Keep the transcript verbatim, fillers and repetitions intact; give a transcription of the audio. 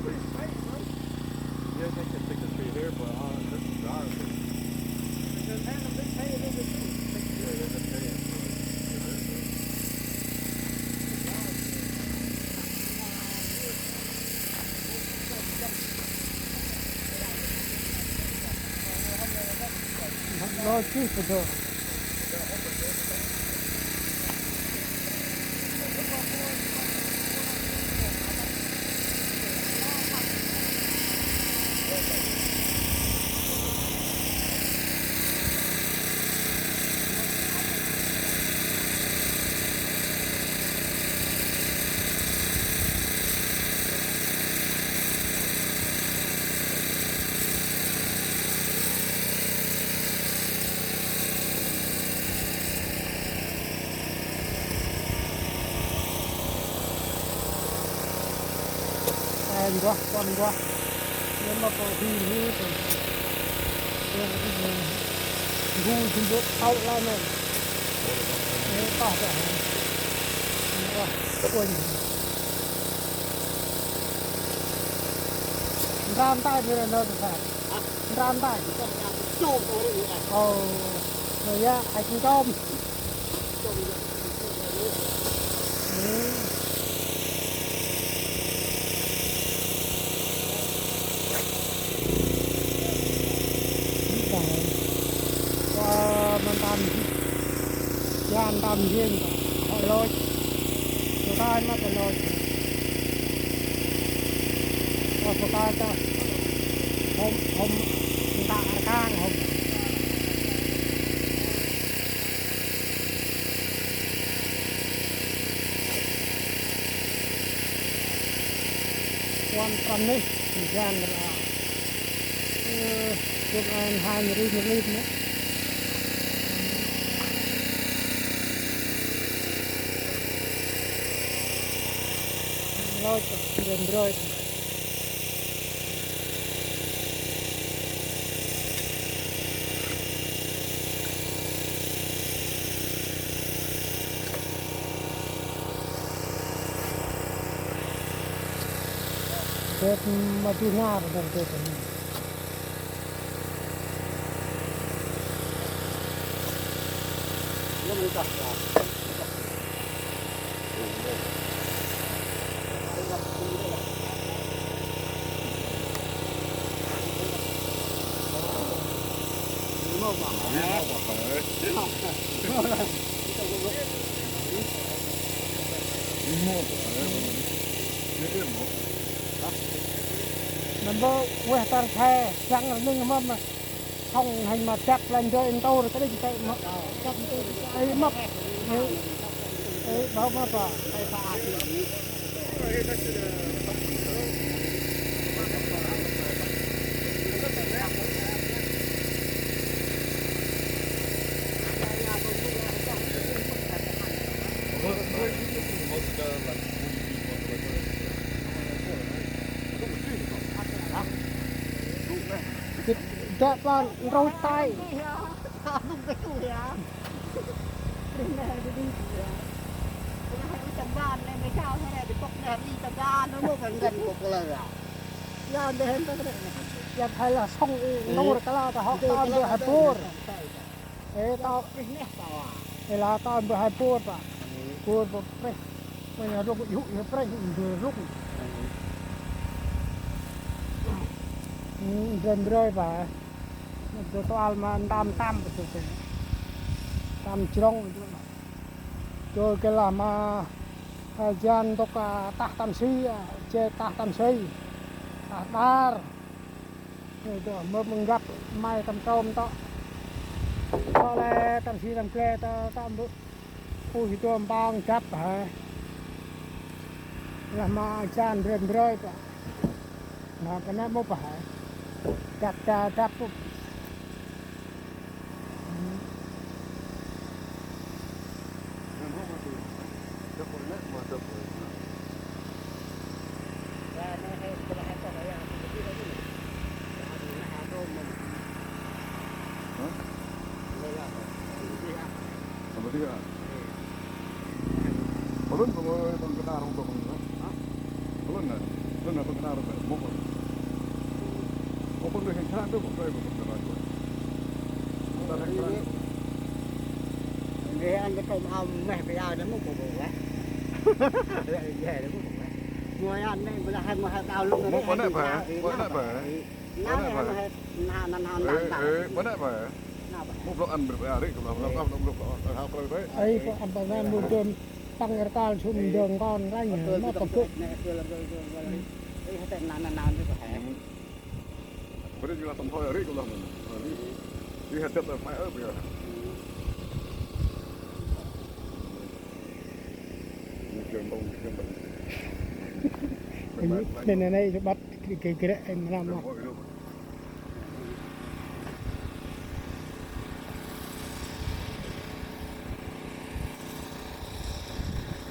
Yeah, they can take the tree here, but uh, this is ours. Yeah, they can pay a little bit too. Yeah, they can pay it. Lo chih pơ dô. Ai, nduah, kon nduah. Nê ma pô hi hi pô. Pô hi hi. Ngu jumbo tau la nê. Nê tah dah. Nduah, kon. Ndraon tay bê nê nô sa. Ndraon tay. Ồ, nô ya, ai kung tôm. Ơ, mân tăm, yan tăm hiên, hŏ lôch. Tụi ta ăn mât lôch. Ơ, tụi ta ta. Hôm, hôm, ta ăn khang, hôm. Wan prăm nê, jan ră. Ơ, gâp ăn hai mươi rưỡi một lít nê. Lôch, ndrơm ndrơi. Dep ma di ngar dep dep. Nâm bơ ueh tar the, jăng rnưng mâm. Sŏng hên ma dăp lanh dơi ntô rơ kđinh tê ma. Ê mâp. Ê, ê, bảo mâp à. Dăp lăn rôh tay. Yap hay lah sŏng i nô rơ kala ta hŏk ta mbơh hai bôr. Ê, ta, ê, lah ta mbơh hai bôr, pă. Bôr, bôr prêh. Mă nha rŭk, yŭ, yŭ prêh, mbơh rŭk. Ndrơm ndrơi, pă. Dô toal ma ntăm ntăm, dô, dô. Ntăm jrŏng, dô. Dô kê lah ma, a, jan ntŭk, a, tah tâm si, a, jê tah tâm si. Tah đar. Ê, dô, mơ mơngăp mai tâm trôm tŏ. Tŏ lĕ tâm si tâm gle tŏ, tŏ mbŭ. Ui, dô mpang dăp hă. Lah ma jan ndrơm ndrơi pă. Nă, pă nă mô pă hă. Dăp, dăp, dăp pŭp. Hah? Sama dia. Belum, belum, belum kena orang tua, belum, hah? Belum, nggak? Nă, păng nă, mŭk. Mŭk păng nă hên khan đŏng, mŭk păng nă hên khan đŏng. Nă, ăn bơh tôm ao meh păng ao nă mŭk păng nă. Lĕ ye nă mŭk păng nă. Ngơi ăn nĕ, bơh lah hên mŭk hên tao lŭk nă. Mŭk păng nă bơh, păng nă bơh. Nă nă nă nă nă. Ê, ê, păng nă bơh. Nă bơh. Mŭk blŏk ăn bơh ri, blŏk ăn, blŏk ăn, blŏk ăn. Hao klơ bơh. Ê, păng ăn păng nă mŭk dơm. Tăng rkal sum dơng kon ranh, mâp păng gŭ. Bri jula tâm thoi ri kơ lah mơ̆n. Ri, ri hăt dăp phải ơ bri. Ê, bên này này, bắt cái, cái, cái, em làm mà.